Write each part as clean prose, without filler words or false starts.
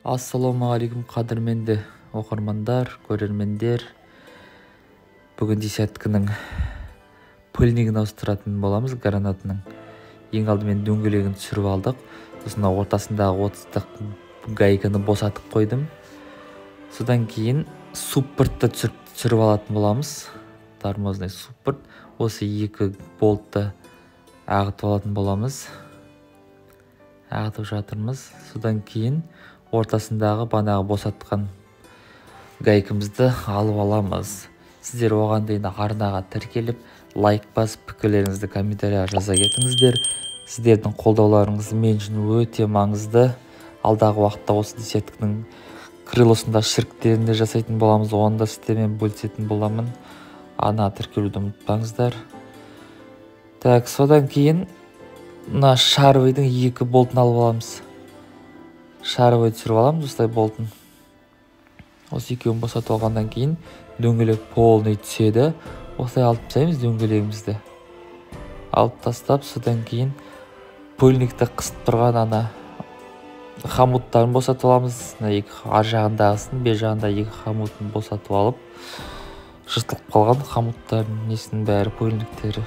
Ассалаумағалейкум, қадірменді оқырмандар, көрермендер. Бүгін десяткінің пыльнигін ауыстыратын боламыз, гранатының. Ең алдымен дөңгелегін түсіріп алдық. Сосын ортасындағы 30-тық гайканы босатып қойдым. Содан кейін суппортты түсіріп алатын боламыз. Тормозный суппорт. Осы екі болтты ағытып алатын боламыз. Ағытып жатырмыз. Содан кейін ортасындағы банағы босатқан гайкамызды алып аламыз. Сіздер оған дейін арнаға тіркеліп, лайк басып, пікірлеріңізді комментарияға жаза кетіңіздер. Сіздердің қолдауларыңыз мен үшін өте маңызды. Алдағы уақытта осы десяткінің крылосында шіріктерін де жасайтын боламыз, оны да сіздермен бөлісетін боламын. Арнаға тіркелуді ұмытпаңыздар. Так, содан кейін мына шаровыйдың екі болтын алып аламыз. Шаровый түсіріп аламыз осылай болтын. Осы екеуін босатып алғаннан кейін дөңгелек полный түседі. Осылай алып тастаймыз дөңгелегімізді. Алып тастап, содан кейін пыльникті қысып тұрған ана хомуттарын босатып аламыз. Мына екі ар жағындағысын, бер жағындағы екі хомутын босатып алып, жыртылып қалған хомуттардың несінің бәрі, пыльниктері.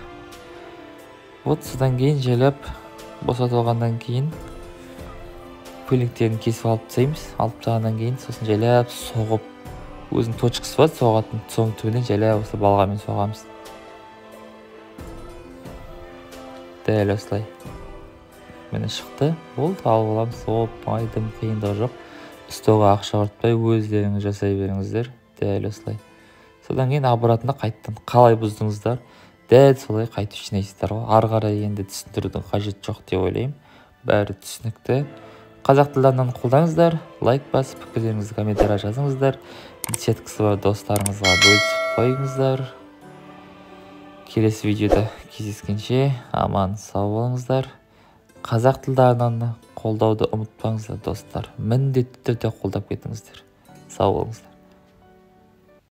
Вот содан кейін жайлап босатып алғаннан кейін пыльниктерін кесіп алып тастаймыз. Алып тастағаннан кейін сосын жайлап соғып, өзінің точкасы бар соғатын, соның түбінен жайлап осы балғамен соғамыз. Дәл осылай. Міне шықты. Болды, алып аламыз. Оп-оңай, дым қиындығы жоқ. Столға ақша құртпай өздеріңіз жасай беріңіздер. Дәл осылай. Содан кейін обратно қайттан қалай бұздыңыздар, дәл солай қайтып жинайсыздар ғой. Ары қарай енді түсіндірудің қажеті жоқ деп ойлаймын. Бәрі түсінікті. Қазақ тілді арнаны қолдаңыздар, лайк басып, пікірлеріңізді комментарияға жазыңыздар. Десяткасы бар достарыңызға бөлісіп қойыңыздар. Келесі видеода кездескенше аман сау болыңыздар. Қазақ тілді арнаны қолдауды ұмытпаңыздар, достар. Міндетті түрде қолдап кетіңіздер. Сау болыңыздар.